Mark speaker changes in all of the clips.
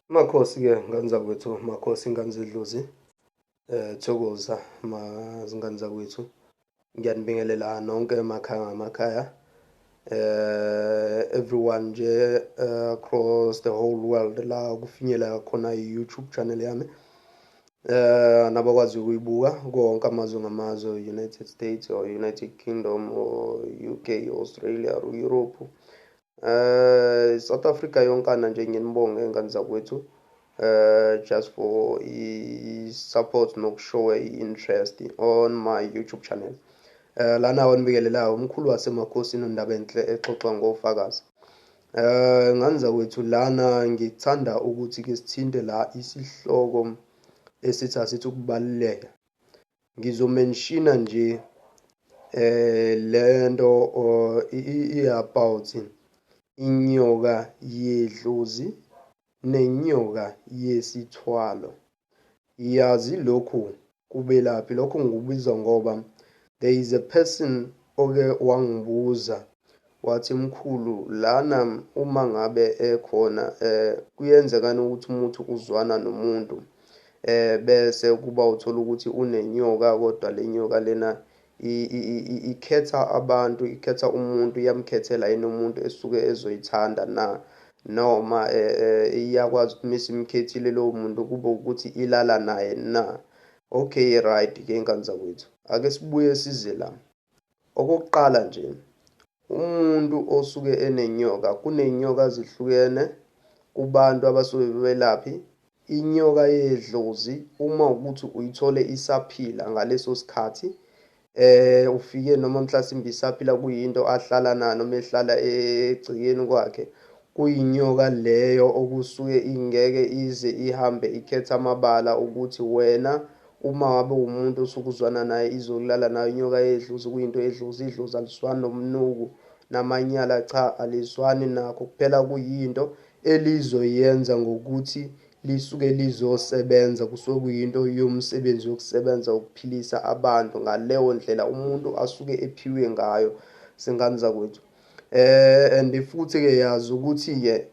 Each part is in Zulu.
Speaker 1: Makhosi-ke ngane zakwethu, makhosi ngane zedlozi, thokoza mazingane zakwethu. Ngiyanibingelela nonke emakhaya ngamakhaya. Everyone nje across the whole world la kufinyelela khona i-YouTube channel yami. Nabakwazi ukuyibuka konke amazwe ngamazwe, United States or United Kingdom or UK, Australia or Europe. South Africa yonkana nje nginibonge ngane zakwethu just for i-support nokushowa i-interest on my YouTube channel. Lana wanibikelelayo umkhulu wasemakhosini uNdaba enhle exoxa ngofakazi. Ngane zakwethu, lana ngithanda ukuthi ke sithinte la isihloko esithi asithi ukubaluleka. Ngizomenshina nje lento i-about inyoka yedlozi nenyoka yesithwalo. Yazi lokhu kubelaphi, lokho ngikubiza ngoba there is a person oke wangibuza wathi, mkhulu, lana uma ngabe ekhona kuyenzekani ukuthi umuntu uzwana nomuntu bese kuba uthola ukuthi unenyoka, kodwa le nyoka lena ikhetha abantu, ikhetha umuntu, iyamkhethela yini umuntu esuke ezoyithanda na, noma iyakwazi ukuthi misimkhethile lowo muntu kube ukuthi ilala naye na? Okay, right ke ngane zakwethu, ake sibuye size la. Okokuqala nje, umuntu osuke enenyoka, kunenyoka zihlukene kubantu abasuke bebelaphi. Inyoka yedlozi, uma ukuthi uyithole isaphila ngaleso sikhathi, ufike noma mhlasimbe isaphila, kuyinto ahlala nayo noma ehlala egcikeni kwakhe, kuyinyoka leyo okusuke ingeke ize ihambe ikhetha amabala ukuthi wena uma ngabe umuntu osuke uzwana naye izokulala nayo. Inyoka yedlozi kuyinto yedlozi, idlozi alizwani nomnuku namanyala, cha, alizwani nakho kuphela, kuyinto elizoyenza ngokuthi lisuke lizosebenza, kusuke kuyinto yomsebenzi yokusebenza ukuphilisa abantu ngaleyo ndlela umuntu asuke ephiwe ngayo, singane zakwethu. And futhi ke yazi ukuthi ke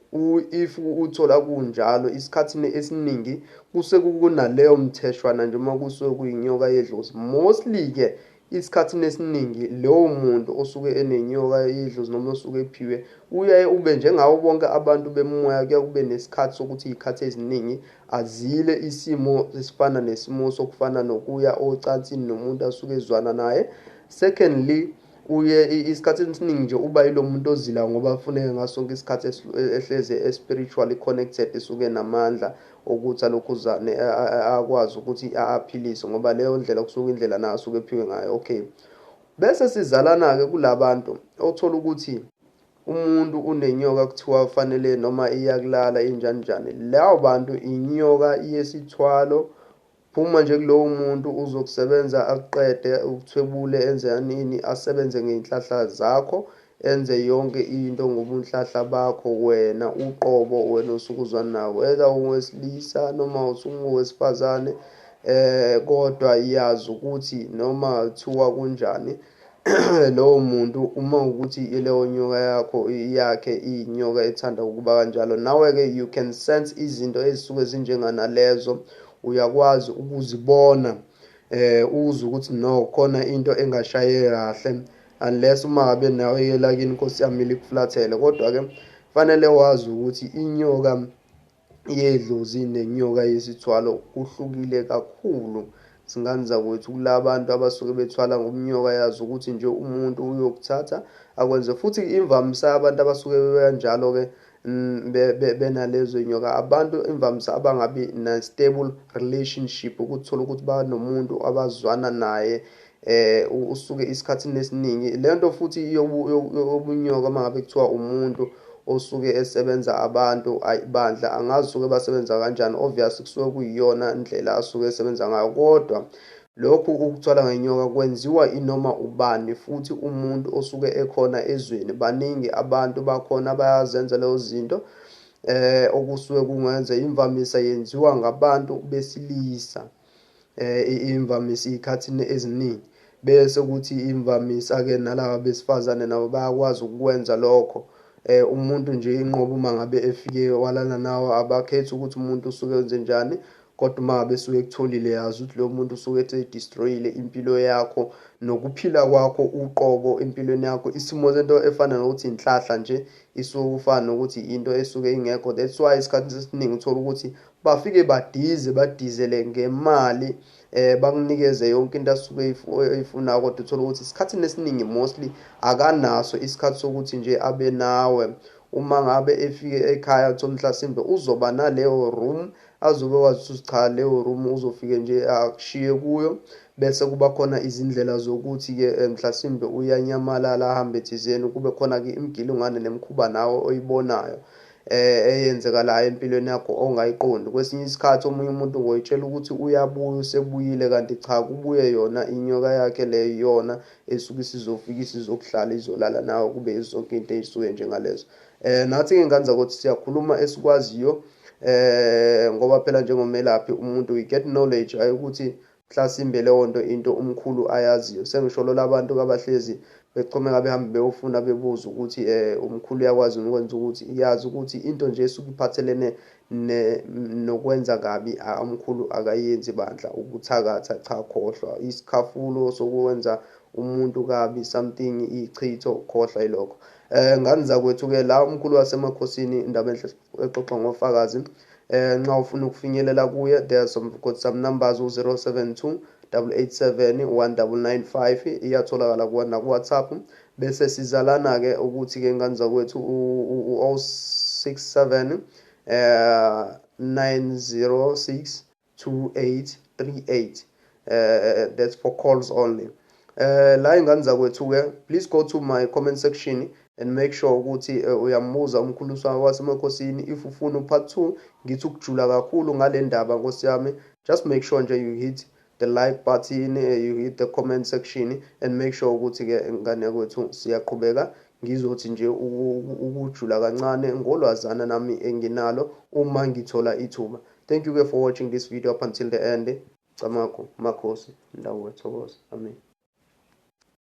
Speaker 1: if uthola kunjalo, isikhathini esiningi kuse kunaleyo mtheshwana nje uma kusuke kuyinyoka yedlozi. Mostly ke isikhathini esiningi lowo muntu osuke enenyoka yedlozi noma osuke ephiwe uyaye ube njengawo bonke abantu bemoya, kuya kube nesikhathi sokuthi iy'khathi eziningi azile isimo esifana nesimo sokufana nokuya ocansini nomuntu asuke ezwana naye. Secondly, uye isikhathi esiningi nje uba yilo muntu ozila ngoba kufuneka ngaso sonke isikhathi ehleze e-spiritually connected, esuke namandla ukuthi alokhuzane akwazi ukuthi aphilise, ngoba leyo ndlela kusuke indlela nayo asuke ephiwe ngayo. Okay, bese sizalana-ke kulabantu othola ukuthi umuntu unenyoka, kuthiwa kufanele noma iyakulala injani njani, lawo bantu inyoka yesithwalo. Phuma nje kulowo muntu, uzokusebenza akuqede, ukuthwebule, enze nini, asebenze ngey'nhlahla zakho, enze yonke into ngobunhlahla bakho wena uqobo, wena osuke uzwana nawo, whether ungowesilisa noma usungowesifazane. Kodwa yazi ukuthi noma kuthiwa kunjani, lowo muntu uma ukuthi leyo nyoka yakho yakhe iyinyoka ethanda ukuba kanjalo, nawe-ke you can sense izinto ezisuke zinjenganalezo, uyakwazi ukuzibona, uzwe ukuthi no, khona into engashaye kahle, unless uma ngabe nawe lakini, Nkosi yami, likuflathele. Kodwa-ke fanele wazi ukuthi inyoka yedlozi nenyoka yesithwalo kuhlukile kakhulu, singane zakwethu. Kulabantu abasuke bethwala ngomnyoka, yazi ukuthi nje umuntu uyokuthatha akwenze. Futhi imvamisa abantu abasuke bekanjalo-ke benalezo nyoka, abantu imvamisa abangabi na-stable relationship, ukuthola ukuthi banomuntu abazwana naye usuke isikhathini esiningi lento futhi yobunyoka, uma ngabe kuthiwa umuntu osuke esebenza abantu, ayi bandla, angazi suke basebenza kanjani. Obvious kusuke kuyiyona ndlela asuke esebenza ngayo, kodwa lokhu ukuthwala ngenyoka kwenziwa inoma ubani futhi umuntu osuke ekhona ezweni. Baningi abantu bakhona bayazenza lezo zinto okusuke kungenza imvamisa yenziwa ngabantu besilisa imvamisa iy'khathini eziningi, bese kuthi imvamisa-ke nalaba besifazane nabo bayakwazi ukukwenza lokho. Umuntu nje inqobo uma ngabe efike walala nawe, abakhethi ukuthi umuntu usuke enze njani, kodwa uma ngabe esuke ekutholile, yazi ukuthi lo muntu usuke eseyidestroyile impilo yakho nokuphila kwakho uqobo empilweni yakho. Isimo sento efana nokuthi inhlahla nje isuke kufana nokuthi into esuke ingekho. That's why isikhathi esiningi uthola ukuthi bafike badize, badizele ngemali, bakunikeze yonke into asuke eyifunayo, kodwa uthola ukuthi isikhathini esiningi mostly akanaso isikhathi sokuthi nje abe nawe. Uma ngabe efike ekhaya, uthole mhlasimbe uzoba naleyo room azobe wazi ukuthi cha, leyo room uzofike nje akushiye kuyo, bese kuba khona izindlela zokuthi-ke mhlasimbe uyanyamalala, ahambe thizeni, kube khona-ke imigilingwane nemikhuba nawe oyibonayo eyenzekalayo empilweni yakho ongayiqondi. Kwesinye isikhathi omunye umuntu ngoyitshela ukuthi uyabuya, usebuyile, kanti cha, kubuye yona inyoka yakhe leyo, iyona esuke isizofika isizokuhlala, izolala nawe, kube zonke into ey'suke njengalezo. Nathi-ke ngane zakwethu siyakhuluma esikwaziyo, ngoba phela njengomelaphi umuntu we get knowledge, hayi ukuthi mhlasimbe leyo nto into umkhulu ayaziyo. Sengisho lo labantu abahlezi bechomeka behambe beyofuna bebuza ukuthi umkhulu uyakwazi ukwenza ukuthi, yazi ukuthi into nje esuke iphathelene nokwenza kabi umkhulu akayenzi bandla. Ukuthakatha cha, khohlwa. Isikhafulo sokwenza umuntu kabi something, ichitho, khohlwa yilokho. Ngane zakwethu-ke, la umkhulu wasemakhosini, indaba enhle exoxa ngofakazi. Nxa ufuna ukufinyelela kuye, there's some got some numbers, u-072 887 1995, iyatholakala kuwa naku-WhatsApp. Bese sizalana-ke ukuthi-ke ngane zakwethu u-067 906 2838, that's for calls only. La ingane zakwethu-ke, please go to my comment section and make sure ukuthi uyambuza umkhulu wasemakhosini if ufuna u-part 2, ngithi ukujula kakhulu ngale ndaba, nkosi yami. Just make sure nje you hit the like button, you hit the comment section and make sure ukuthi-ke ngane yakwethu siyaqhubeka, ngizothi nje ukujula kancane ngolwazana nami enginalo uma ngithola ithuba. Thank you ke for watching this video up until the end. Camagu makhosi, ndawo wethokoza, amen.